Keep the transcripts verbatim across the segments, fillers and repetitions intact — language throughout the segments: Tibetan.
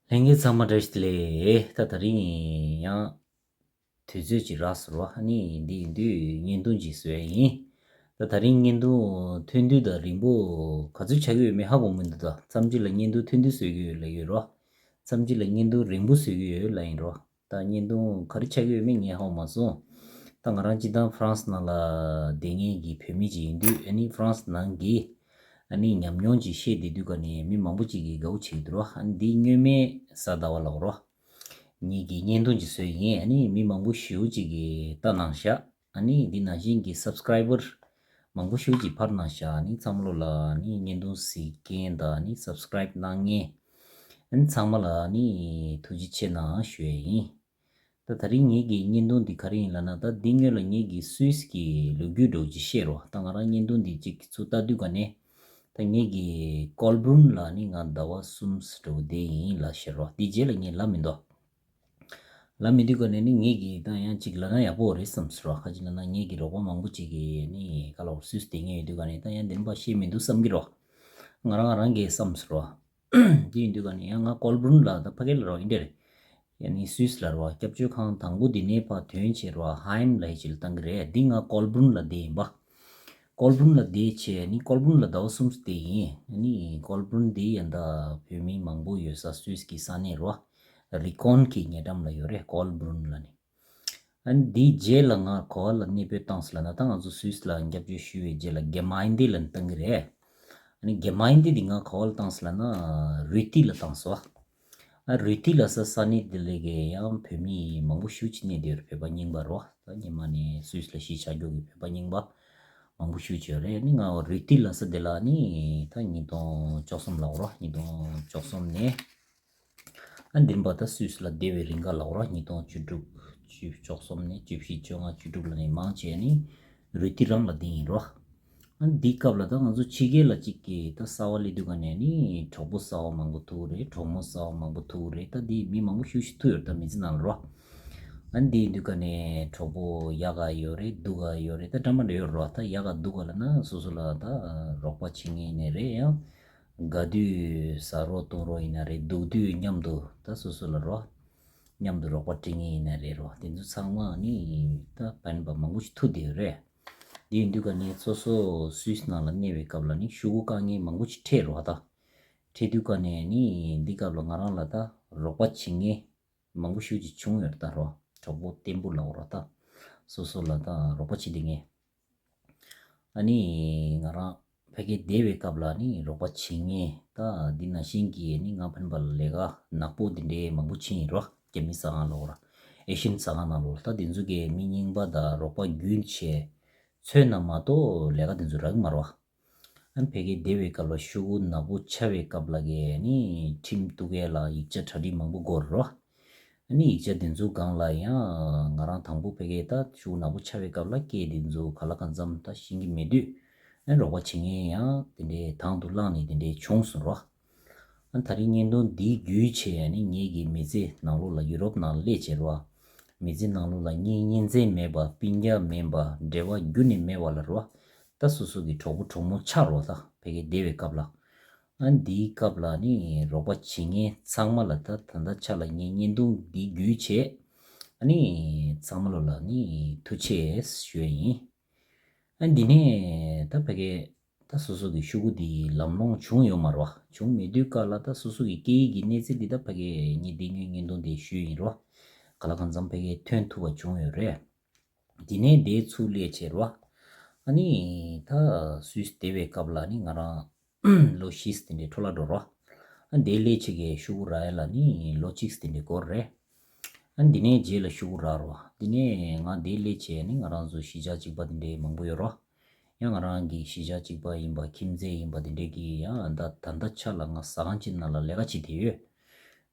ལྷན་རྒྱས་ཚང་མ་བཀྲ་ཤིས་བདེ་ལེགས། ད་དེ་རིང་ཡང་དུས་ཚོད་ཅིག་རག་སོང་ར། ཨ་ནི་འདི་ཡིན་དུས་བརྙན་ཐུང་ཅིག་བཟོས་ཡིན། ད་དེ་རིང་བརྙན་ཐུང་ཐོན་དུས་ད་རིང་པོ་ག་ཚོད་ཆགས་ཀྱི་ཡོད་མེད་ཧ་གོ་མི་འདུག་ད་མཚམས་གཅིག་ལ་བརྙན་ཐུང་ཐོན་དུས་བཟོས་ཀྱི་ཡོད་ལབ་ཡོད་ར། མཚམས་གཅིག་ལ་བརྙན་ཐུང་རིང་པོ་བཟོས་ཀྱི་ཡོད་ལབ་ཡིན་ར། ད་བརྙན་ཐུང་ག་རེ་ཆགས་ཀྱི་ཡོད་མེད་ངས་ཧ་གོ་མ་སོང་། ད་ང་རང་སྤྱིར་བཏང་ཧྥ་རན་སི་ནང་ལ་བསྡད་མཁན་གྱི་བོད་མི་ཅིག་ཡིན་དུས། ཨ་ནི་ཧྥ་རན་སི་ནང་གི་ཨ་ནི་ཉམས་མྱོང་ཅིག་བཤད་བསྡད་དུས་ཀ་ནས་མི་མང་པོ་ཅིག་གིས་དགའ་བོ་བྱེད་ཀྱི་འདུག་ར། ཨ་ནི་འདི་སྔོན་མའི་གཟའ་ཟླ་བ་ལབ་ར། ངེད་ཀྱིས་བརྙན་ཐུང་ཅིག་བཟོས་ཡིན། ཨ་ནི་མི་མང་པོ་ཞེ་པོ་ཅིག་གིས་ལྟ་གནང་ཤག་ཨ་ནི་འདི་ནང་བཞིན་གྱི་སབ་སི་ཀ་རའི་བར་མང་པོ་ཞེ་པོ་ཅིག་འཕར་གནང་ཤག་ཨ་ནི་ཚང་མ་ལོ་ལ་ཨ་ནི་བརྙན་ཐུང་གཟིགས་མཁན་དང་ཨ་ནི་སབ་སི་ཀ་རའིབ་གནང་མཁན། ཨ་ནི་ཚང་མ་ལ་ཨ་ནི་ཐུགས་རྗེ་ཆེ་གནང་ཞུ་ཡས་ཡིན། ད་དེ་རིང་ངེད་ཀྱི་བརྙན་ཐུང་འདི་ག་རེ་ཡིན་ལབ་ན། ད་འདི་སྔོན་ལ་ངེད་ཀྱི་སུད་སི་གི་ལོ་རྒྱུས་འདྲ་བོ་ཅིག་བཤད་རོགས། ད་ང་རང་བརྙན་ཐུང་འདི་གཅིག་ཚུར་ལྟ་དུས་ཀ་ནས། ད་ངེད་ཀྱི་ཀོལ་བྷུན་ལ་ནི་ང་ཟླ་བ་གསུམ་འདྲ་བོ་བསྡད་ཡིན་ལབ་བཤད་རོགས། འདི་རྗེས་ལ་ངས་ལབ་མི་འདུག་ལབ་མི་དུས་ཀ་ནས་ནི་ངེད་ཀྱིས་ད་ཡང་གཅིག་ལབ་ན་ཡག་པོ་རེད་བསམ་སོང་ར། ཁ་ཅིག་ལབ་ན་ངེད་ཀྱི་རོགས་པ་མང་པོ་ཅིག་གིས་ནི་ག་ལ་བར་སུད་སི་བསྡད་མཁན་ཡོད་དུས་ཀ་ནས་ད་ཡང་འདི་འདྲ་བཤད་མི་འདུག་བསམ་གྱི་རོགས། ང་རང་ང་རང་གིས་བསམ་སོང་ར། དེ་ཡིན་དུས་ཀ་ནས་ཡང་ང་ཀོལ་བྷུན་ལ་ད་ཕ་གི་ལ་རོགས་ཡིན་འདྲ་རེད། ཡ་ནི་སུད་སི་ལ་རོགས་སྐྱབས་བཅོལ་ཁང་དང་པོ་འདི་ནས་ཕར་ཐོན་བྱས་རོགས་ཧའེམ་ལ་ཡི་ཅིག་ལ་བཏང་གི་རེད། འདི་ང་ཀོལ་བྷུན་ལ་བསྡད་ཡིན་པ། ཀོལ་བྷུན་ལ་བསྡད་བྱས་ནི་ཀོལ་བྷུན་ལ་ཟླ་བ་གསུམ་བསྡད་ཡིན། ནི་ཀོལ་བྷུན་འདི་ཡང་ད་བོད་མི་མང་པོ་ཡོད་ས་སུད་སི་གི་ས་གནས་རོགས། རི་ཀོན་གྱི་ཉེ་འགྲམ་ལ་ཡོད་རེད། ཀོལ་བྷུན་ལ་ནི། ཨ་ནི་འདིའི་རྗེས་ལ་ང་ག་པར་ལ་གནས་སྤོས་བཏང་སོང་ལབ་ན། ད་ང་ཚོ་སུད་སི་ལ་སྐྱབས་བཅོལ་ཞུས་པའི་རྗེས་ལ་གེ་མ་ཡིན་ཏེ་ལ་བཏང་གི་རེད། ཨ་ནི་གེ་མ་ཡིན་ཏེ་འདི་ང་ག་པར་ལ་བཏང་སོང་ལབ་ན། རུས་ཏི་ལ་བཏང་སོང་། ཨ་རུས་ཏི་ལབ་ས་ས་གནས་དེ་ལ་གི་ཡང་བོད་མི་མང་པོ་ཞེ་པོ་ཅིག་གནས་བསྡད་ཡོད་རེད། བོད་པ་རྙིང་པ་རོ། ད་སྔོན་མ་ནས་སུད་སི་ལ་གཞིས་ཆགས་རྒྱུ་གི་བོད་པ་རྙིང་པ་མང་པོ་ཞེ་པོ་ཅིག་ཡོད་རེད། ཨ་ནི་ང་རུས་ཏི་ལབ་ས་དེ་ལ་ནི་ད་ཉིས་སྟོང་བཅུ་གསུམ་ལབ་རོ། ཉིས་སྟོང་བཅུ་གསུམ་ནས། ཨ་འདིར་འབའ་ད་སུད་སི་ལ་བསྡད་པའི་རིང་ག་ལབ་རོ། ཉིས་སྟོང་བཅུ་དྲུག་བཅུ་བཅུ་གསུམ་ནས་བཅུ་བཞི་བཅོ་ལྔ་བཅུ་དྲུག་ལ་ནས་མང་ཆེ་ནི་རུས་ཏི་རང་ལ་བསྡད་ཡིན་རོ། ཨ་འདི་སྐབས་ལ་ད་ང་ཚོ་ཕྱི་རྒྱལ་ལ་གཅིག་གི་ད་གསར་པ་སླེབས་དུས་ཀ་ནས་ནི་གྲོགས་པོ་གསར་པ་མང་པོ་ཐུག་རེད། གྲོགས་མོ་གསར་པ་མང་པོ་ཐུག་རེད། ད་འདི་མི་མང་པོ་ཞེ་པོ་ཅིག་ཐུག་ཡོད་རེད། ད་མི་ཚེ་ནང་ལ་རོ། ཨ་འདི་ཡིན་དུས་ཀ་ནས་གྲོགས་པོ་ཡག་ག་ཡོད་རེད། སྡུག་ག་ཡོད་རེད། ད་འདྲ་མི་འདྲ་ཡོད་རོ། ད་ཡག་ག་སྡུག་ག་ལབ་ན་སོ་སོ་ལ་ད་རོགས་པ་བྱེད་མཁན་ཡིན་ནའི་རེད། ཡང་དགའ་དུས་ཟ་རོགས་འཐུང་རོགས་ཡིན་ན་རེད། སྡུག་དུས་མཉམ་དུ་ད་སོ་སོ་ལ་རོགས། མཉམ་དུ་རོགས་པ་སྤྲད་མཁན་ཡིན་ན་རེད་རོ། དེ་ཚོ་ཚང་མ་ནི་ད་ཕན་པ་མང་པོ་ཞིག་ཐུག་བསྡད་ཡོད་རེད། དེ་ཡིན་དུས་ཀ་ནས་སོ་སོ་སུད་སི་ནང་ལ་གནས་པའི་སྐབས་ལ་ནི་ཤོག་གུ་དཀའ་ངལ་མང་པོ་ཞིག་འཕྲད་རོ། ད་འཕྲད་དུས་ཀ་ནས་ནི་འདི་སྐབས་ལ་ང་རང་ལ་ད་རོགས་པ་བྱེད་མཁན་མང་པོ་ཞིག་ཅིག་བྱུང་ཡོད་རེད། ད་རོ་གྲོགས་པོ་བརྟན་པོ་ལབ་རོ། ད་སོ་སོ་ལ་ད་རོགས་པ་བྱེད་བསྡད་མཁན། ཨ་ནི་ང་རང་ཕ་གིར་བསྡད་པའི་སྐབས་ལ་ནི་རོགས་པ་བྱེད་མཁན་ད་འདི་ནང་བཞིན་གྱི་ནི་ང་ཕན་པ་ལས་ཀ་ནག་པོ་འདི་འདྲའི་མང་པོ་ཕྱིན་ཡིན་རོ། རྒྱ་མི་ཟ་ཁང་ལབ་རོ། ཨེ་ཤན་ཟ་ཁང་ནང་ལོགས་ལ། ད་འདི་ཚོ་གིས་མི་རྙིང་པ་དང་རོགས་པ་རྒྱུན་ཆད་འཚོལ་ན་མ་གཏོགས་ལས་ཀ་འདི་ཚོ་རག་གི་མ་རེད་བ། ཨ་ནི་ཕ་གིར་བསྡད་པའི་སྐབས་ལ་ཤོག་གུ་ནག་པོ་ཆགས་པའི་སྐབས་ལ་གི་ནི་ཁྲིམས་གཏུག་མཁན་ལ་ཡིག་ཆ་གྲ་སྒྲིག་མང་པོ་དགོས་རེད་རོ། ཨ་ནི་ཡིག་ཆ་དེ་ཚོའི་སྒང་ལ་ཡང་ང་རང་དང་པོ་ཕ་གིར་ད་ཤོག་གུ་ནག་པོ་ཆགས་པའི་སྐབས་ལ་སྐད་དེ་ཚོ་ག་ལ་གང་འཚམ་ད་ཤེས་ཀྱི་མེད་དུས། ཨ་ནི་རོགས་པ་བྱེད་མཁན་ཡང་དེ་འདྲའི་དང་དུ་བླངས་ནས་དེ་འདྲའི་བྱུང་སོང་རོ། ཨ་ནི་ད་རིང་བརྙན་ཐུང་འདི་བརྒྱུད་བྱས་ནི་ངེད་ཀྱི་མི་ཚེ་ནང་ལོགས་ལ་ཡུ་རོབ་ནང་སླེབས་བྱས་རོ། མི་ཚེ་ནང་ལོགས་ལ་གཉེན་ཉེ་ཚན་མེད་པ། སྤུན་ཀྱག་མེད་པ། འབྲེལ་བ་རྒྱུན་ནས་མེད་པ་ལ་རོ། ད་སོ་སོ་གི་གྲོགས་པོ་གྲོགས་མོ་ཆགས་རོ། ད་ཕ་གིར་བསྡད་པའི་སྐབས་ལ། ཨ་ནི་འདིའི་སྐབས་ལ་ནི་རོགས་པ་བྱེད་མཁན་ཚང་མ་ལ་ད་ད་ལྟ་ཆ་ལ་ངས་བརྙན་ཐུང་འདི་བརྒྱུད་བྱས། ཨ་ནི་ཚང་མ་ལོ་ལ་ནི་ཐུགས་རྗེ་ཆེ་ཞུ་ཡ་ཡིན། ཨ་འདི་ནས་ད་ཕ་གི་ད་སོ་སོ་གི་ཤོག་གུ་འདི་ལམ་ལྷོང་བྱུང་ཡོད་མ་རེད་བ། བྱུང་མེད་དུས་སྐབས་ལ་ད་སོ་སོ་གི་སྐད་ཡིག་གི་གནས་ཚད་འདི་ད་ཕ་གི་ངས་འདི་སྔོན་བརྙན་ཐུང་འདི་ཞུས་ཡིན་རོ། ག་ལ་གང་འཚམ་ཕ་གི་ཐོན་ཐུབ་པ་བྱུང་ཡོད་རེད། དེ་ནས་དེའི་ཚུར་སླེབས་བྱས་རོ། ཨ་ནི་ད་སུད་སི་བསྡད་པའི་སྐབས་ལ་ནི་ང་རང་ལོ་བཞི་དེ་འདྲའི་འཕྲོ་བརླག་འགྲོ་རོ། ཨ་དེ་སླེབས་བྱས་ཀྱི་ཤོག་གུ་རག་ཡ་ལ་ནི་ལོ་གཅིག་དེ་འདྲའི་འགོར་རེད། ཨ་དེ་ནས་རྗེས་ལ་ཤོག་གུ་རག་རོ། དེ་ནས་ང་དེ་སླེབས་བྱས་ནི་ང་རང་ཚོ་གཞིས་ཆགས་གཅིག་པ་དེ་འདྲའི་མང་པོ་ཡོད་རོ། ཡང་ང་རང་གི་གཞིས་ཆགས་གཅིག་པ་ཡིན་པ་ཁྱིམ་མཚེས་ཡིན་པ་དེ་འདྲའི་གི་ཡང་ད་ད་ལྟ་ཆ་ལ་ང་ཟ་ཁང་གཅིག་ནང་ལ་ལས་ཀ་བྱེད་བསྡད་ཡོད།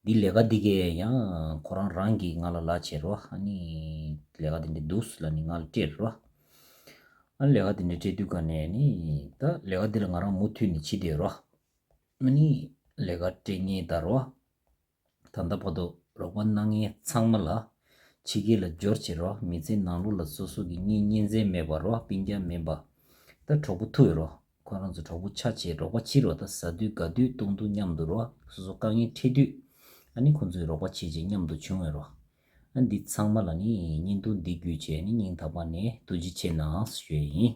འདི་ལས་ཀ་འདི་གས་ཡང་ཁོ་རང་རང་གིས་ང་ལ་ལབ་བྱས་རོ། ཨ་ནི་ལས་ཀ་འདི་འདྲ་འདུག་ལབ་ནི་ང་ལ་སྤྲད་རོ། ཨ་ནི་ལས་ཀ་འདི་འདྲ་སྤྲད་དུས་ཀ་ནས་ནི་ད་ལས་ཀ་འདི་ལ་ང་རང་མུ་མཐུད་ནས་བྱེད་བསྡད་རོ། ཨ་ནི་ལས་ཀ་སྤྲད་མཁན་ད་རོ། ད་ལྟ་བར་དུ་རོགས་པ་གནང་མཁན་ཚང་མ་ལ་ཕྱི་རྒྱལ་ལ་འབྱོར་བྱས་རོ། མི་ཚེ་ནང་ལོགས་ལ་སོ་སོ་གི་གཉེན་ཉེ་ཚན་མེད་པ་རོ། སྤུན་ཀྱག་མེད་པ། ད་གྲོགས་པོ་ཐུག་ཡོད་རོ། ཁོ་རང་ཚོ་གྲོགས་པོ་ཆགས་བྱས་རོགས་པ་བྱེད་རོ། ད་ཟ་དུས་དགའ་དུས་གཏོང་དུས་མཉམ་དུ་རོ། སོ་སོ་དཀའ་ངལ་འཕྲད་དུས་ ཨ་ནི་ཁོང་ཚོས་རོགས་པ་བྱེད་ཅེས་མཉམ་དུ་བྱུང་བས་རོ། ཨ་འདི་ཚང་མ་ལ་ནི་བརྙན་ཐུང་འདི་བརྒྱུད་བྱས་ནི་སྙིང་ཐག་པ་ནས་ཐུགས་རྗེ་ཆེ་གནང་ཞུ་ཡས་ཡིན།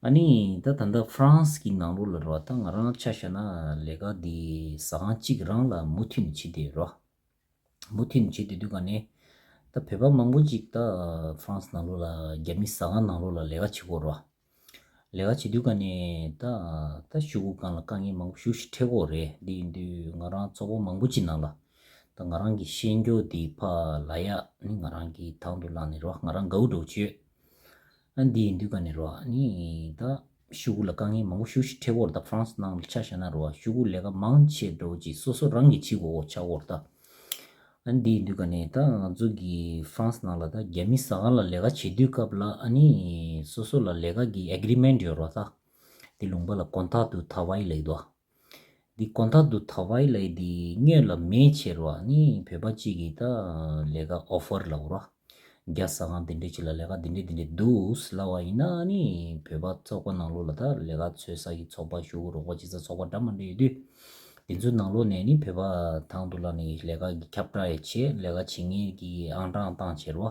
ཨ་ནི་ད་ད་ལྟ་ཧྥ་རན་སི་གི་ནང་ལོགས་ལ་རོ། ད་ང་རང་ཆ་བཞག་ན་ལས་ཀ་འདི་ཟ་ཁང་གཅིག་རང་ལ་མུ་མཐུད་ནས་བྱེད་བསྡད་རོ། མུ་མཐུད་ནས་བྱེད་བསྡད་དུས་ག་ནས་ད་བོད་པ་མང་པོ་ཅིག་ད་ཧྥ་རན་སི་ནང་ལོགས་ལ་རྒྱ་མི་ཟ་ཁང་ནང་ལོགས་ལ་ལས་ཀ་བྱེད་ཀྱི་ཡོད་རོ། ལས་ཀ་བྱེད་དུས་ག་ནས་ད་ད་ཤོག་གུ་སྒང་ལ་དཀའ་ངལ་མང་པོ་ཞེ་པོ་ཅིག་འཕྲད་ཀྱི་ཡོད་རེད། འདི་ཡིན་དུས་ང་རང་ཚོགས་པ་མང་པོ་ཅིག་ནང་ལ་ད་ང་རང་གི་ཤེས་འཇོན་འདི་ཕར་ལ་ཡ་ནི་ང་རང་གི་དང་དུ་བླངས་ནས་རོ། ང་རང་དགའ་བོ་འདྲ་བོ་བྱོས། ཨ་འདི་ཡིན་དུས་ག་ནས་རོ། ཨ་ནི་ད་ཤོག་གུ་ལ་དཀའ་ངལ་མང་པོ་ཞེ་པོ་ཅིག་འཕྲད་ཀྱི་ཡོད་རེད། ད་ཧྥ་རན་སི་ནང་ལ་ཆ་བཞག་ན་རོ། ཤོག་གུ་ལས་ཀ་མང་ཆེ་འདྲ་བོ་ཅིག་སོ་སོ་རང་གིས་བྱེད་དགོས་ཆགས་ཀྱི་ཡོད་རེད་ད། ཨ་འདི་ཡིན་དུས་ག་ནས་ད་ང་ཚོ་གི་ཧྥ་རན་སི་ནང་ལ་ད་རྒྱ་མི་ཟ་ཁང་ལ་ལས་ཀ་བྱེད་དུས་སྐབས་ལ་ཨ་ནི་སོ་སོ་ལ་ལས་ཀ་གི་ཨེ་གྷི་རི་མེན་ཊི་ཡོད་རེད་ད། འདི་ལུང་པ་ལ་ཀོན་ཊག་ཏུ་ཐ་ཝའི་ལབ་ཀྱི་འདུག་འདི་ཀོན་ཊག་ཏུ་ཐ་ཝའི་ལབ་ཡས་འདི་སྔོན་ལ་མེད་བྱས་རོ། ཨ་ནི་བོད་པ་གཅིག་གིས་ད་ལས་ཀ་ཨོ་ཕར་ལབ་རོ། རྒྱ་ཟ་ཁང་འདི་འདྲས་ཅིག་ལ་ལས་ཀ་འདི་འདྲས་འདི་འདྲས་འདུག་ལབ་པ་ཡིན་ན། ཨ་ནི་བོད་པ་ཚོགས་པ་ནང་ལོགས་ལ་ད་ལས་ཀ་འཚོལ་ས་ཀྱི་ཚོགས་པ་ཞུ་གི་རོགས་པ་བྱེད་ས་ཚོགས་པ་འདྲ་མི་འདྲ་ཡོད་དུས། དེ་ཚོའི་ནང་ལོགས་ནས་ནི་བོད་པ་དང་དུ་བླངས་ནས་ལས་ཀ་གི་ཁྱབ་བསྒྲགས་ཡས་བྱས། ལས་ཀ་བྱེད་མཁན་གྱི་ཨང་གྲངས་བཏང་བྱས་རོ།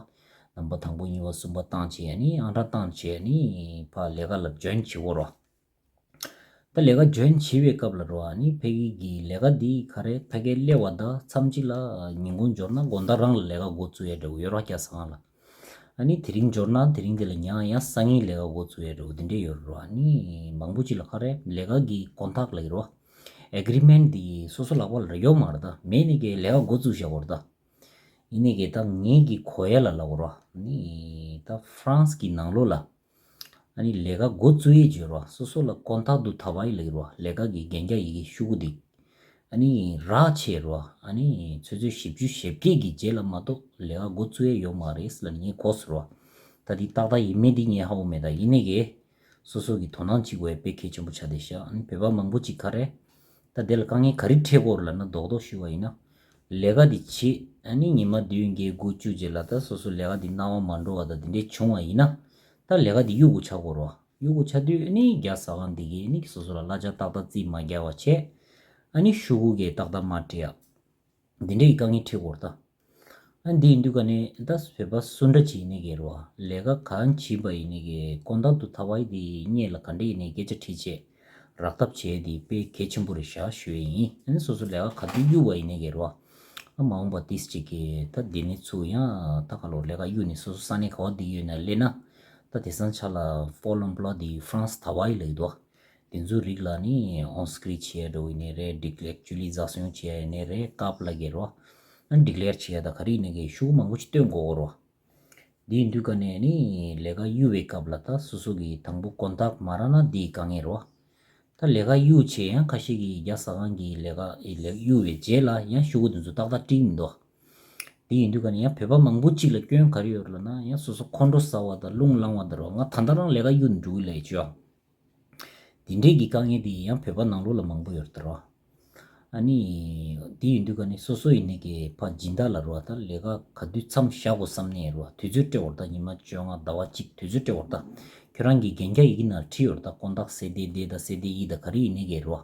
རྣམ་པ་དང་པོ་གཉིས་པ་གསུམ་པ་བཏང་བྱས། ཨ་ནི་ཨང་གྲངས་བཏང་བྱས་ནི་ཕར་ལས་ཀ་ལ་ཇོ་ཡིན་བྱེད་དགོས་རོ། ད་ལས་ཀ་ཇོ་ཡིན་བྱེད་པའི་སྐབས་ལ་རོ། ཨ་ནི་ཕ་གི་གི་ལས་ཀ་འདི་ག་རེ་ཕ་གིར་སླེབས་པ་དང་མཚམས་གཅིག་ལ་ཉིན་གུང་འབྱོར་ན་དགོང་དག་རང་ལ་ལས་ཀ་འགོ་བཙུགས་ཡས་འདྲ་བོ་ཡོད་རོ། རྒྱ་ཟ་ཁང་ལ། ཨ་ནི་དེ་རིང་འབྱོར་ན་དེ་རིང་དེ་ལ་ཉལ་ཡང་སང་ཉིན་ལས་ཀ་འགོ་བཙུགས་ཡས་འདྲ་བོ་འདི་འདྲས་ཡོད་རོ། ཨ་ནི་མང་པོ་ཅིག་ལ་ག་རེ་ལས་ཀ་གི་ཀོན་ཊག་ལབ་ཀྱི་རོ། ཨེ་གྷི་རི་མེན་ཊི་འདི་སོ་སོ་ལག་པ་ལ་ཡོད་མ་རེད་ད། མེད་ནི་གི་ལས་ཀ་འགོ་བཙུགས་བཞག་གོ་རེད་ད། ཡིན་ནི་གི་ད་ངེད་ཀྱི་གོ་ཡ་ལ་ལབ་དགོས་རོ། ནི་ད་ཧྥ་རན་སི་གི་ནང་ལོགས་ལ་ཨ་ནི་ལས་ཀ་འགོ་བཙུགས་ཡས་བརྗོད་རོ། སོ་སོ་ལ་ཀོན་ཊག་ཏུ་ཐ་ཝའི་ལབ་ཀྱི་རོ། ལས་ཀ་གི་གན་རྒྱ་ཡི་གེ་ཤོག་གུ་འདི་ཨ་ནི་རག་བྱས་རོ། ཨ་ནི་ཆུ་ཚོད་བཞི་བཅུ་ཞེ་བརྒྱད་ཀྱི་རྗེས་ལ་མ་གཏོགས་ལས་ཀ་འགོ་བཙུགས་ཡས་ཡོད་མ་རེད་ལབ་ནི་ངས་གོ་སོང་རོ། ད་འདི་ཏག་ཏག་ཡིན་མིན་འདི་ངས་ཧ་གོ་མེད། ད་ཡིན་ནི་གི་སོ་སོ་གི་དོ་སྣང་བྱེད་དགོས་ཡ་དཔེ་གལ་ཆེན་པོ་ཆགས་བསྡད་ཤག་ཨ་ནི་བོད་པ་མང་པོ་ཅིག་ག་རེ་ད་དེ་ལ་དཀའ་ངལ་ག་རེ་འཕྲད་ཀྱི་ཡོད་རེད་ལབ་ན། རྡོག་རྡོག་ཞུ་བ་ཡིན་ན། ལས་ཀ་འདི་བྱེད། ཨ་ནི་ཉི་མ་བདུན་བརྒྱད་དགུ་བཅུ་རྗེས་ལ་ད་སོ་སོ་ལས་ཀ་འདི་སྣང་བ་མ་འགྲོ་བ་དང་འདི་འདྲས་བྱུང་བ་ཡིན་ན། ད་ལས་ཀ་འདི་གཡུག་དགོས་ཆགས་ཀྱི་ཡོད་རེད་བ། གཡུག་དགོས་ཆགས་དུས་ཨ་ནི་རྒྱ་ཟ་ཁང་འདི་གིས་ཨ་ནི་སོ་སོ་ལ་གླ་ཆ་ཏག་ཏག་རྩིས་མ་རྒྱག་པ་བྱས། ཨ་ནི་ཤོག་གུ་གིས་ཏག་ཏག་མ་སྤྲད་ཡ། འདི་འདྲའི་དཀའ་ངལ་འཕྲད་ཀྱི་ཡོད་རེད་ད། ཨ་འདི་ཡིན་དུས་ག་ནས་ད་བོད་པ་སུ་འདྲ་ཅིག་ཡིན་ནའི་གི་རེད་བ། ལས་ཀ་གང་བྱེད་པ་ཡིན་ནའི་གི་ཀོན་ཊག་ཏུ་ཐ་ཝའི་འདི་སྔོན་ལ་ག་འདྲ་ཡིན་ནའི་སྐད་ཆ་དྲིས་བྱས་རག་ཐབས་བྱས་འདི་དཔེ་གལ་ཆེན་པོ་རེད་ཤག་ཞུ་ཡས་ཡིན། ཨ་ནི་སོ་སོ་ལས་ཀ་ག་དུས་གཡུག་པ་ཡིན་ནའི་གི་རེད་བ། ཨ་མ་འོངས་པ་ཏིས་ཅིག་གི་ད་འདི་ནས་ཚུར་ཡང་ད་ག་ལོ་ལས་ཀ་གཡུག་ནས་སོ་སོ་ས་གནས་ག་བ་འདི་ཡོད་ན་སླེབས་ན། ད་དེང་སང་ཆ་ལ་པོལ་ཨེམ་པོལ་འདི་ཧྥ་རན་སི་ཐ་ཝའི་ལབ་ཀྱི་འདུག་དེ་ཚོའི་རིགས་ལ་ནི་ཨོན་སི་ཀྲི་བྱེད་ཡ་འདྲ་བོ་ཡིན་ནའི་རེད། ཌི་ཀི་ལེར་ཅུ་ལི་བཟའ་སྲུང་བྱེད་ཡ་ཡིན་ནའི་རེད། ཀབ་ལབ་ཀྱི་རེད་བ། ཨ་ཌི་ཀི་ལེར་བྱེད་ཡ་ད་ག་རེ་ཡིན་ནའི་གི་ཤོག་གུ་མང་པོ་ཅིག་སྟོན་དགོས་ཀྱི་རེད་བ། འདི་ཡིན་དུས་ག་ནས་ནི་ལས་ཀ་གཡུག་པའི་སྐབས་ལ་ད་སོ་སོ་གི་དང་པོ་ཀོན་ཊག་མ་རག་ན་འདི་དཀའ་ངལ་རེད་བ། ད་ལས་ཀ་གཡུག་བྱས་ཡང་ཁ་ཤས་ཀྱིས་རྒྱ་ཟ་ཁང་གི་ལས་ཀ་ལས་གཡུག་པའི་རྗེས་ལ་ཡང་ཤོག་གུ་འདི་ཚོ་ཏག་ཏག་སྤྲད་ཀྱི་མི་འདུག་དེ་ཡིན་དུས་ག་ནས་ཡང་བོད་པ་མང་པོ་གཅིག་ལ་སྐྱོན་ག་རེ་ཡོད་རེད་ལབ་ན། ཡང་སོ་སོ་ཁོང་ཁྲོ་ཟ་བ་དང་རླུང་ལངས་བ་དང་རོ། ང་ད་ལྟ་རང་ལས་ཀ་གཡུག་ནས་འགྲོ་གི་ལས་བྱོས། དེ་འདྲས་ཀྱི་དཀའ་ངལ་དེ་ཡང་བོད་པ་ནང་ལོགས་ལ་མང་པོ་ཡོད་རེད་རོ། ཨ་ནི་དེ་ཡིན་དུས་ག་ནས་སོ་སོ་ཡིན་ནའི་གི་ཕར་སྦྱིན་བདག་ལ་རོ། ད་ལས་ཀ་ག་དུས་མཚམས་བཞག་དགོས་བསམ་ནས་རོ། དུས་ཚོད་སྤྲད་འོར་ད་ཉི་མ་བཅོ་ལྔ་ཟླ་བ་གཅིག་དུས་ཚོད་སྤྲད་འོར་ད། ཁྱོད་རང་གི་གན་རྒྱ་ཡི་གེ་ནང་བྲིས་ཡོད་རེད་ད། ཀོན་ཊག་སེ་དེ་དེ་དང་སེ་དེ་ཡི་དང་ག་རེ་ཡིན་ནའི་གི་རོ།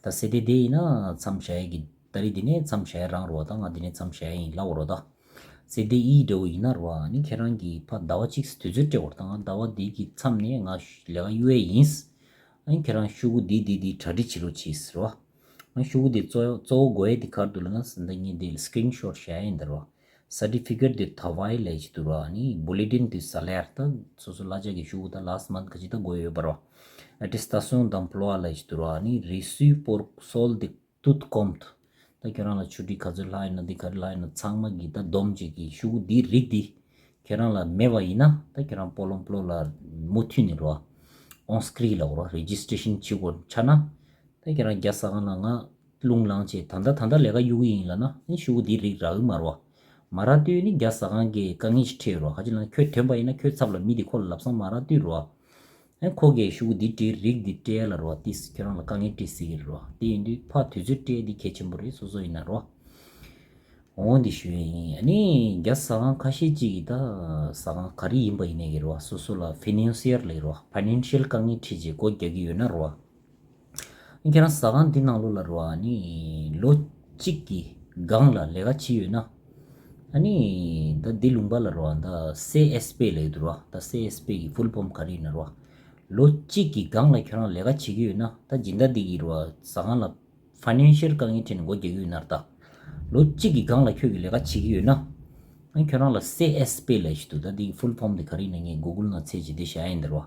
ད་སེ་དེ་དེ་ཡིན་ན་མཚམས་བཞག་ཡས་ཀྱི་ད་རེས་འདི་ནས་མཚམས་བཞག་ཡས་རང་རོ། ད་ང་འདི་ནས་མཚམས་བཞག་ཡས་ཡིན་ལབ་འོ་རོ་ད། སེ་དེ་ཡི་འདྲ་བོ་ཡིན་ན་རོ། ཨ་ནི་ཁྱེད་རང་གིས་ཕར་ཟླ་བ་གཅིག་དུས་ཚོད་སྤྲད་འོ་རོ་ད། ང་ཟླ་བ་འདི་གི་མཚམས་ནས་ང་ལས་ཀ་གཡུག་ཡས་ཡིན། ཨ་ནི་ཁྱེད་རང་ཤོག་གུ་འདི་འདི་འདི་གྲ་སྒྲིག་བྱེད་རོགས་གྱིས་རོ། ཨ་ནི་ཤོག་གུ་འདི་གཙོ་གཙོ་བོ་དགོས་ཡས་འདི་ག་རེ་འདུག་ལབ་ན། ཟིན་ད་ངས་འདི་སི་ཀི་རིན་ཤོཊ་བཞག་ཡས་ཡིན་ད་རོ། སར་ཊི་ཕི་ཀེཊ་འདི་ཐ་ཝའི་ལབ་ཡས་ཅིག་འདུག་རོ། ཨ་ནི་བུ་ལེ་ཊིན་འདི་ཟ་ལེར་ད་སོ་སོ་གླ་ཆ་གི་ཤོག་གུ་ད་ལཱ་སི་ཊི་མན་ཐི་ག་ཅིག་ད་དགོས་ཡོད་པ་རོ། ཨ་ཊེ་སི་ཊ་སི་ཡོན་དམ་པོ་ལབ་ཡས་ཅིག་འདུག་རོ། ཨ་ནི་རི་སུའི་པོར་སོལ་འདི་ཏུད་ཀོམ་ཐུ། ད་ཁྱོད་རང་ལ་ཆུ་ཊི་ག་ཚོད་ལྷག་ཡོད་ན་འདི་ག་རེ་ལྷག་ཡོད་ན་ཚང་མ་གི་ད་སྡོམ་བྱེད་ཀྱི་ཤོག་གུ་འདིའི་རིགས་འདི་ཁྱེད་རང་ལ་མེད་པ་ཡིན་ན། ད་ཁྱེད་རང་པོ་ལོམ་པོ་ལོ་ལ་མུ་མཐུད་ནས་རོ། ཨོན་སི་ཀྲི་ལབ་རོ། རེ་ཇི་སི་ཊེ་ཤན་བྱེད་དགོས་ཆགས་ན། ད་ཁྱེད་རང་རྒྱ་ཟ་ཁང་ལ་ང་རླུང་ལངས་བྱས་ད་ལྟ་ད་ལྟ་ལས་ཀ་གཡུག་གི་ཡིན་ལབ་ན་ནི་ཤོག་གུ་འདིའི་རིགས་རག་གི་མ་རེད་བ། མ་རག་དུས་ནི་རྒྱ་ཟ་ཁང་གིས་དཀའ་ངལ་ཞིག་འཕྲད་ཡོད་རེད་བ། ག་ཅི་ལབ་ན་ཁྱོད་ཐོན་པ་ཡིན་ན་ཁྱོད་ཚབ་ལ་མི་དེ་ཁོ་ལ་ལབ་སང་མ་རག་དུས་རེད་བ། ཨ་ཁོ་གིས་ཤོག་གུ་འདི་སྤྲད། རིགས་འདི་སྤྲད་ལ་རོ། ཏིས་ཁྱོད་རང་ལ་དཀའ་ངལ་འཕྲད་སྲིད་ཀྱི་རེད་རོ། དེ་ཡིན་དུས་ཕར་དུས་ཚོད་སྤྲད་འདི་གལ་ཆེན་པོ་རེད། སོ་སོ་ཡིན་ན་རོ། འོ་འདི་ཞུ་ཡས་ཡིན། ཨ་ནི་རྒྱ་ཟ་ཁང་ཁ་ཤས་ཅིག་གིས་ད་ཟ་ཁང་ག་རེ་ཡིན་པ་ཡིན་ནའི་གི་རོ། སོ་སོ་ལ་ཕི་ནན་སི་ཡར་ལབ་རོ། ཕ་ནན་ཤལ་དཀའ་ངལ་འཕྲད་རྗེས་སྒོ་རྒྱག་གི་ཡོད་ན་རོ། ཨ་ཁྱེད་རང་ཟ་ཁང་འདི་ནང་ལོགས་ལ་རོ། ཨ་ནི་ལོ་གཅིག་གི་ སྒང་ལ་ལས་ཀ་བྱེད་ཡོད་ན། ཨ་ནི་ད་འདི་ལུང་པ་ལ་རོ་ད་སེ་ཨེས་པི་ལབ་ཡོད་རོ། ད་སེ་ཨེས་པི་གི་ཕུལ་ཕོམ་ག་རེ་ཡིན་ན་རོ། ལོ་གཅིག་གི་སྒང་ལ་ཁྱོད་རང་ལས་ཀ་བྱེད་ཀྱི་ཡོད་ན། ད་སྦྱིན་བདག་འདི་གི་རོ་ཟ་ཁང་ལ་ཕ་ནན་ཤལ་དཀའ་ངལ་འཕྲད་ནས་སྒོ་རྒྱག་གི་ཡོད་ན་ར། ད་ལོ་གཅིག་གི་སྒང་ལ་ཁྱོད་ཀྱི་ལས་ཀ་བྱེད་ཀྱི་ཡོད་ན། ཨ་ཁྱོད་རང་ལ་སེ་ཨེས་པི་ལབ་ཞིག་འདུག་ད་འདི་གི་ཕུལ་ཕོམ་འདི་ག་རེ་ཡིན་ན་ངས་གུ་གུལ་ནང་བཙལ་བྱས་འདི་བཞག་ཡིན་ད་རོ།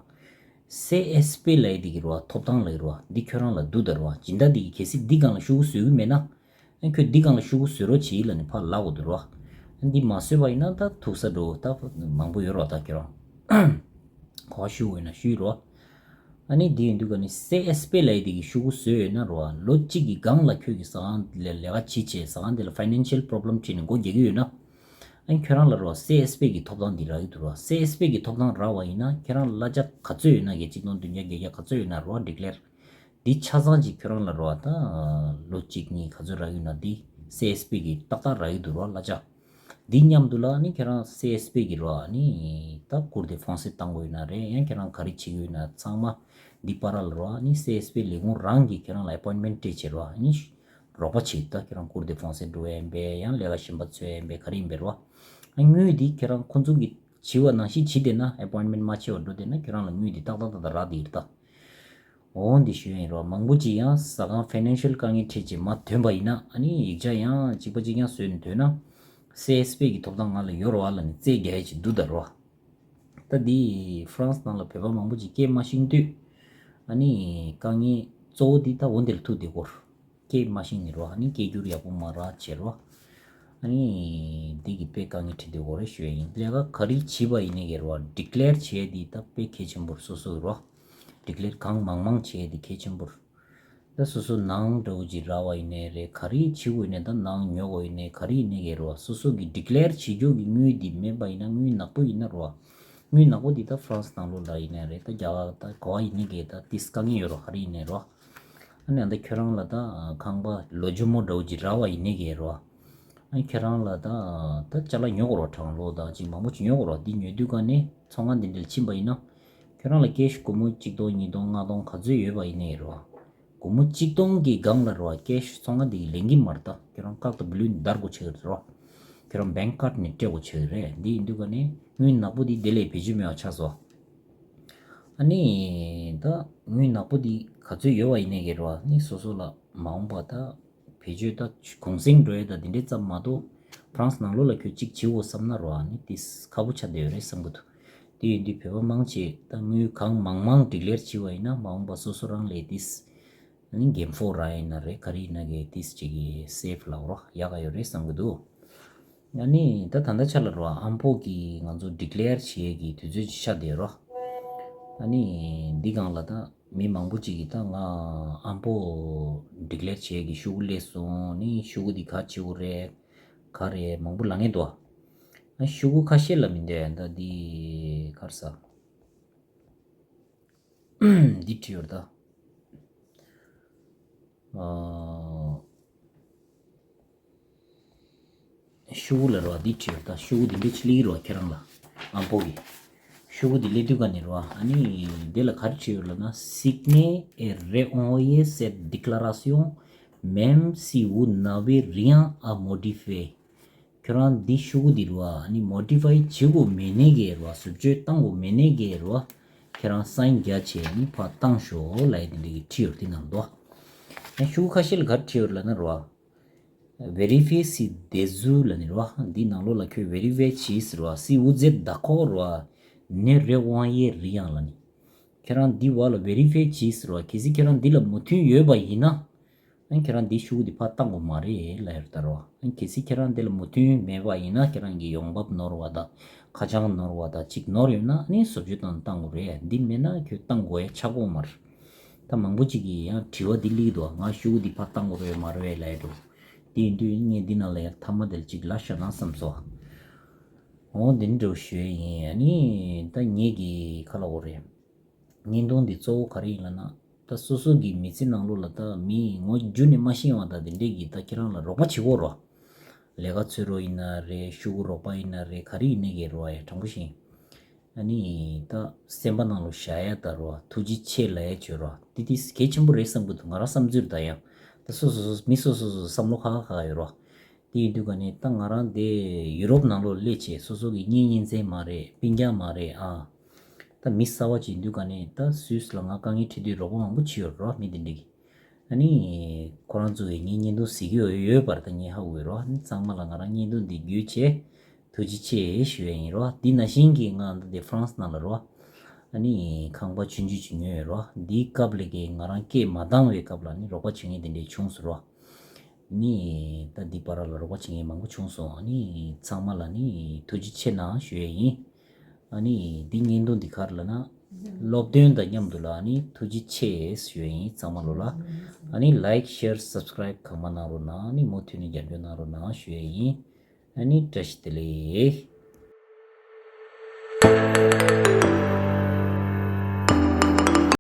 སེ་ཨེས་པི་ལབ་ཡས་འདི་གི་རོ་ཐོབ་ཐང་ལབ་ཡས་རོ་འདི་ཁྱོད་རང་ལ་འདུག་ད་རོ། སྦྱིན་བདག་འདི་གི་གལ་སྲིད་འདི་སྒང་ལ་ཤོག་གུ་བཟོ་གི་མེད་ན། ཨ་ཁྱོད་འདི་སྒང་ལ་ཤོག་གུ་བཟོ་རོགས་བྱེད་ལབ་ནས་ཕར་ལབ་དགོས་འདུག་རོ། ཨ་འདི་མ་བཟོས་པ་ཡིན་ན་ད་ཐུག་ས་འགྲོ་ད་མང་པོ་ཡོད་རོ། ད་ཁྱོད་རང་གོ་བ་ཞུ་དགོས་ན་ཞུས་རོ། ཨ་ནི་འདི་ཡིན་དུས་ཀ་ནི་སེ་ཨེས་པི་ལབ་ཡས་འདི་གི་ཤོག་གུ་བཟོས་ཡོད་ན་རོ། ལོ་གཅིག་གི་སྒང་ལ་ཁྱོད་ཀྱི་ཟ་ཁང་ལ་ལས་ཀ་བྱེད་བྱས་ཟ་ཁང་འདི་ལ་ཕ་ནན་ཤལ་པོ་རོབ་ལེམ་འཕྲད་ནས་སྒོ་རྒྱག་གི་ཡོད་ན། ཨ་ནི་ཁྱོད་རང་ལ་རོ་སེ་ཨེས་པི་གི་ཐོབ་ཐང་འདི་རག་གི་འདུག་རོ། སེ་ཨེས་པི་གི་ཐོབ་ཐང་རག་པ་ཡིན་ན་ཁྱོད་རང་གླ་ཆ་ག་ཚོད་ཡོད་ན་གི་གཅིག་སྟོང་བདུན་བརྒྱ་བརྒྱད་བརྒྱ་ག་ཚོད་ཡོད་ན་རོ་ཌི་ཀི་ལེར། འདི་ཆ་ཚང་ཅིག་ཁྱོད་རང་ལ་རོ་ད་ལོ་གཅིག་གཉིས་ག་ཚོད་རག་ཡོད་ན་འདི་སེ་ཨེས་པི་གི་ཏག་ཏག་རག་གི་འདུག་རོ་གླ་ཆ། འདི་མཉམ་དུ་ལ་ནི་ཁྱེད་རང་སེ་ཨེས་པི་གི་རོ་ནི་ད་ཀུར་དེ་ཧྥོང་སེ་བཏང་དགོས་ཡོད་ན་རེད། ཡང་ཁྱེད་རང་ག་རེ་བྱེད་ཀྱི་ཡོད་ན་ཚང་མ་འདི་བར་ལ་རོ་ནི་སེ་ཨེས་པི་ལས་ཁུངས་རང་གིས་ཁྱེད་རང་ལ་ཨེ་པོའིན་མེན་ཊི་སྤྲད་བྱེད་རོ་ནི་རོགས་པ་བྱེད། ད་ཁྱེད་རང་ཀུར་དེ་ཧྥོང་སེ་འགྲོ་ཡ་ཡིན་པས་ཡང་ལས་ཀ་གཞན་པ་འཚོལ་ཡ་ཡིན་པས་ག་རེ་ཡིན་པས་རོ། དངུལ་འདི་ཁྱེད་རང་ཁོང་ཚོ་གིས་བྱེད་པ་ནང་བཞིན་བྱེད་བསྡད་ན་ཨེ་པོའིན་མེན་ཊི་མ་བྱེད་པར་འགྲོ་བསྡད་ན་ཁྱེད་རང་ལ་དངུལ་འདི་ཏག་ཏག་ཏག་ཏག་རག་བསྡད་ཡོད་ད། འོ་འདི་ཞུ་ཡིན་རོ། མང་པོ་ཅིག་ཡང་ཟ་ཁང་ཕ་ནན་ཤལ་དཀའ་ངལ་འཕྲད་ཅིག་མ་ཐོན་པ་ཡིན་ན་ཨ་ནི་ཡིག་ཆ་ཡང་གཅིག་པ་གཅིག་རྐྱང་བཟོས་ནས་ཐོན་ན་སེ་ཨེས་པི་གི་ཐོབ་ཐང་ང་ལ་ཡོད་རོ་བ་ལ་ནི་རྩེད་རྒྱག་ཡ་ཅིག་འདུག་ད་རོ། ད་འདི་ཧྥ་རན་སི་ནང་ལ་བོད་པ་མང་པོ་ཅིག་སྐད་མ་ཤེས་དུས་ཨ་ནི་དཀའ་ངལ་གཙོ་བོ་འདི་ད་འོ་འདི་ལ་ཐུག་བསྡད་ཀྱི་ཡོད་རེད། སྐད་མ་ཤེས་ནི་རོ། ཨ་ནི་སྐད་སྒྱུར་ཡག་པོ་མ་རག་བྱས་རོ། ཨ་ནི་འདི་གི་དཔེ་དཀའ་ངལ་འཕྲད་དུས་འོ་རེ་ཞུ་ཡ་ཡིན། ལས་ཀ་ག་རེ་བྱེད་པ་ཡིན་ནའི་གི་རོ་ཌི་ཀི་ལེར་བྱེད་ཡ་འདི་ད་དཔེ་གལ་ཆེན་པོ་རེད་སོ་སོ་རོ། ཌི་ཀི་ལེར་གང་མང་མང་བྱེད་ཡ་འདི་གལ་ཆེན་པོ་རེད། ད་སོ་སོ་ནང་འདྲ་བོ་ཅིག་རག་པ་ཡིན་ནའི་རེད། ག་རེ་བྱེད་དགོས་ནའི་ད་ནང་ཉོ་དགོས་ཡིན་ནའི་ག་རེ་ཡིན་ནའི་གི་རོ། སོ་སོ་གི་ཌི་ཀི་ལེར་བྱེད་རྒྱུ་གི་དངུལ་འདི་མེད་པ་ཡིན་ན་དངུལ་ནག་པོ་ཡིན་ན་རོ། དངུལ་ནག་པོ་འདི་ད་ཧྥ་རན་སི་ནང་ལོགས་ལ་ཡིན་ནའི་རེད། ད་རྒྱ་གར་ད་ག་པར་ཡིན་ནའི་གི་ད་ཏིས་དཀའ་ངལ་ཡོད་རོ། ག་རེ་ཡིན་ནའི་རོ། ཨ་ནི་ཨ་ད་ཁྱོད་རང་ལ་ད་ཁང་པ་ལོ་ཇོ་མོ་འདྲ་བོ་ཅིག་རག་པ་ཡིན་ནའི་གི་རོ། ཨ་ནི་ཁྱོད་རང་ལ་ད་ད་ཅ་ལག་ཉོ་དགོས་རོ། གྲང་ལོ་ད་ཅིག་མང་པོ་ཅིག་ཉོ་དགོས་རོ། འདི་ཉོ་དུས་ཀ་ནས་ཚོང་ཁང་འདི་འདྲ་ལ་ཕྱིན་པ་ཡིན་ན། ཁྱོད་རང་ལ་ཀེ་ཤི་སྒོར་མོ་གཅིག་སྟོང་ཉིས་སྟོང་ལྔ་སྟོང་ག་ཚོད་ཡོད་པ་ཡིན་ནའི་རོ། སྒོར་མོ་གཅིག་སྟོང་གི་སྒང་ལ་རོ་ཀེ་ཤི་ཚོང་ཁང་འདི་གི་ལེན་གྱི་མ་རེད་ད། ཁྱོད་རང་ཀར་ཏི་བུ་ལུ་ནས་བརྡར་དགོས་ཆགས་ཀྱི་རེད་རོ། ཁྱོད་རང་བེང་ཀ་ཁར་ཌི་ནས་སྤྲད་དགོས་ཆགས་ཀྱི་རེད། འདི་ཡིན་དུས་ཀ་ནས་དངུལ་ནག་པོ་འདི་དེ་ལས་བེད་སྤྱོད་མེད་པ་ཆགས་སོང་། ཨ་ནི་ད་དངུལ་ནག་པོ་འདི་ག་ཚོད་ཡོད་པ་ཡིན་ནའི་གི་རོ། ཨ་ནི་སོ་སོ་ལ་མ་འོངས་པ་ད་བེད་སྤྱོད་ད་གུང་སེང་འགྲོ་ཡས་ད་འདི་འདྲའི་ཙམ་མ་གཏོགས་ཧྥ་རན་སི་ནང་ལོགས་ལ་ཁྱོད་གཅིག་བྱེད་དགོས་བསམ་ན་རོ། ཨ་ནི་ཏིས་ཁག་པོ་ཆགས་བསྡད་ཡོད་རེད་བསམ་གྱི་འདུག་དེ་ཡིན་དུས་བོད་པ་མང་ཆེ་ད་དངུལ་གང་མང་མང་ཌི་ཀི་ལེར་བྱས་པ་ཡིན་ན་མ་འོངས་པ་སོ་སོ་རང་ལས་ཏིས་ཨ་ནི་གེམ་ཧྥོ་ར་ཡིན་ན་རེད། ག་རེ་ཡིན་ན་གི་ཏིས་ཅིག་གི་སེབ་ལབ་རོགས་ཡག་ག་ཡོད་རེད་བསམ་གྱི་འདུག་ཨ་ནི་ད་ད་ལྟ་ཆ་ལ་རོ་ཨམ་པོ་གི་ང་ཚོ་ཌི་ཀི་ལེར་བྱེད་ཡས་ཀྱི་དུས་ཚོད་ཅིག་ཤར་བསྡད་རོ། ཨ་ནི་འདི་སྒང་ལ་ད་མི་མང་པོ་ཅིག་གིས་ད་ང་ཨམ་པོ་ཌི་ཀི་ལེར་བྱེད་ཡས་ཀྱི་ཤོག་གུ་སླེབས་སོང་ནི་ཤོག་གུ་འདི་ག་བྱེད་དགོས་རེད། ག་རེ་མང་པོ་ལབ་མཁན་འདུག་ཨ་ཤོག་གུ་ཁ་ཤས་ལ་མི་འདོད་ད་འདི་ག་རེ་ཟ། འདི་བྲིས་ཡོད་ད། ཨ་ཤོག་གུ་ལ་རོ་འདི་བྲིས་ཡོད་ད། ཤོག་གུ་འདི་འདྲ་ཅིག་སླེབས་ཀྱི་རོ་ཁྱེད་རང་ལ་ཨམ་པོ་གི། ཤོག་གུ་འདི་སླེབས་དུས་ཀ་ནས་རོ་ཨ་ནི་འདི་ལ་ག་རེ་བྲིས་ཡོད་ལབ་ན། Signez et renvoyez cette déclaration même si vous n'avez rien à modifier. ཁྱོད་རང་འདི་ཤོག་གུ་འདི་རུ་བ་ཨ་ནི་མོ་ཌི་ཕའི་བྱེད་དགོས་མེད་ནའི་གི་རུ་བ། བཟོ་བཅོས་བཏང་དགོས་མེད་ནའི་གི་རུ་བ། ཁྱེད་རང་སའིན་རྒྱག་བྱས་ནི་ཕར་བཏང་ཤོག་ལབ་ཡས་དེ་འདྲ་གི་བྲིས་ཡོད་དེ་ནང་དུ། ཨ་ཤོག་གུ་ཁ་ཤས་ལ་ག་རེ་བྲིས་ཡོད་ལབ་ན་རུ་བ། Vérifiez ci-dessous ལབ་ནི་རུ་བ། འདི་ནང་ལོགས་ལ་ཁྱོད་verify བྱས་ཟེར་རུ་བ། Si vous êtes d'accord རུ་བ། Ne renvoyez rien ལབ་ནི། ཁྱེད་རང་འདི་བ་ལ་verify བྱས་ཟེར་རུ་བ། གལ་སྲིད་ཁྱེད་རང་འདི་ལ་མོས་མཐུན་ཡོད་པ་ཡིན་ན། ཨ་ཁྱེད་རང་འདི་ཤོག་གུ་འདི་ཕར་བཏང་དགོས་མ་རེད་ལབ་ཡོད་ད་རོ། ཨ་གལ་སྲིད་ཁྱེད་རང་འདི་ལ་མོས་མཐུན་མེད་པ་ཡིན་ན་ཁྱེད་རང་གི་ཡོང་འབབ་ནོར་བ་དང་ཁ་བྱང་ནོར་བ་དང་གཅིག་ནོར་ཡོད་ན་ཨ་ནི་བཟོ་བཅོས་བཏང་བཏང་དགོས་རེད། འདི་མེད་ན་ཁྱོད་བཏང་དགོས་ཡ་ཆགས་ཀྱི་ཡོད་མ་རེད། ད་མང་པོ་ཅིག་གིས་ཡང་དྲི་བ་འདི་སླེབས་འདུག་ང་ཤོག་གུ་འདི་ཕར་བཏང་དགོས་རེད་མ་རེད་ལབ་ཡོད་འགྲོ། དེ་ཡིན་དུས་ངས་འདི་ནང་ལ་ཡང་མཐའ་མ་དེ་ལ་ཅིག་ལབ་བཞག་ན་བསམ་སོང་། འོ་འདི་འདྲ་ཞུ་ཡ་ཡིན། ཨ་ནི་ད་ངེད་ཀྱི་ཁ་ལ་འོ་རེད། བརྙན་ཐུང་འདི་གཙོ་བོ་ག་རེ་ཡིན་ལབ་ན། ད་སོ་སོ་གི་མི་ཚེ་ནང་ལོགས་ལ་ད་མི་ངོ་རྒྱུས་ནས་མ་ཤེས་པ་ད་དེ་འདྲས་ཀྱི་ད་ཁྱེད་རང་ལ་རོགས་པ་བྱེད་དགོས་རོ། ལས་ཀ་འཚོལ་རོགས་ཡིན་ན་རེད། ཤོག་གུ་རོགས་པ་ཡིན་ན་རེད། ག་རེ་ཡིན་ནའི་གི་རོགས་ཡ་དྲང་པོ་ཤེས། ཨ་ནི་ད་སེམས་པ་ནང་ལ་བཞག་ཡ་ད་རོ་ཐུགས་རྗེ་ཆེ་ལབ་ཡ་བྱོས་རོ། དེ་དེ་གལ་ཆེན་པོ་རེད་བསམ་གི་འདུག་ང་རང་བསམ་ཚུལ་ད་ཡང་ད་སོ་སོ་སོ་མི་སོ་སོ་སོ་བསམ་བློ་ཁ་ཁ་ཁ་ཡོད་རོ། དེ་ཡིན་དུས་ག་ནས་ད་ང་རང་དེ་ཡུ་རོབ་ནང་ལོགས་སླེབས་བྱས་སོ་སོ་གི་གཉེན་ཉེ་ཚན་མ་རེད། སྤུན་ཀྱག་མ་རེད་ཨ། ད་མི་གསར་པ་ཅིག་ཡིན་དུས་ག་ནས་ད་སུད་སི་ལ་ང་དཀའ་ངལ་འཕྲད་དུས་རོགས་པ་མང་པོ་བྱས་ཡོད་རེད་རོ། མི་དེ་འདྲ་གིས་ཨ་ནི་ཁོ་རང་ཚོ་གི་ངའི་བརྙན་ཐུང་གཟིགས་ཀྱི་ཡོད་ཡོད་པ་རེད། ད་ངས་ཧ་གོ་གི་རེད་རོ། ཨ་ནི་ཚང་མ་ལ་ང་རང་བརྙན་ཐུང་འདི་བརྒྱུད་བྱས་ཐུགས་རྗེ་ཆེ་ཞུ་ཡ་ཡིན་རོ། འདི་ནང་བཞིན་གྱི་ང་འདི་ཧྥ་རན་སི་ནང་ལ་རོ། ཨ་ནི་ཁང་པ་ཆུང་ཆུང་ཅིག་ཉོས་ཡོད་རོ། འདིའི་སྐབས་ལ་གི་ང་རང་སྐད་མ་འདང་བའི་སྐབས་ལ་ནི་རོགས་པ་བྱེད་མཁན་དེ་འདྲས་བྱུང་སོང་རོ། ནི་ད་འདི་བར་ལ་རོགས་པ་བྱེད་མཁན་མང་པོ་བྱུང་སོང་། ཨ་ནི་ཚང་མ་ལ་ནི་ཐུགས་རྗེ་ཆེ་གནང་ཞུ་ཡས་ཡིན། ཨ་ནི་འདི་བརྙན་ཐུང་འདི་ག་རེ་ལབ་ན། སློབ་སྟོན་དང་མཉམ་དུ་ལ་ཨ་ནི་ཐུགས་རྗེ་ཆེ་ཞུ་ཡས་ཡིན་ཚང་མ་ལོ་ལ། ཨ་ནི་ལའིཀ་ཤེར་སབ་སི་ཀ་རའིབ་གང་མང་གནང་རོགས་གནང་། ཨ་ནི་མུ་མཐུད་ནས་རྒྱབ་སྐྱོར་གནང་རོགས་གནང་ཞུ་ཡས་ཡིན། ཨ་ནི་བཀྲ་ཤིས་བདེ་ལེགས།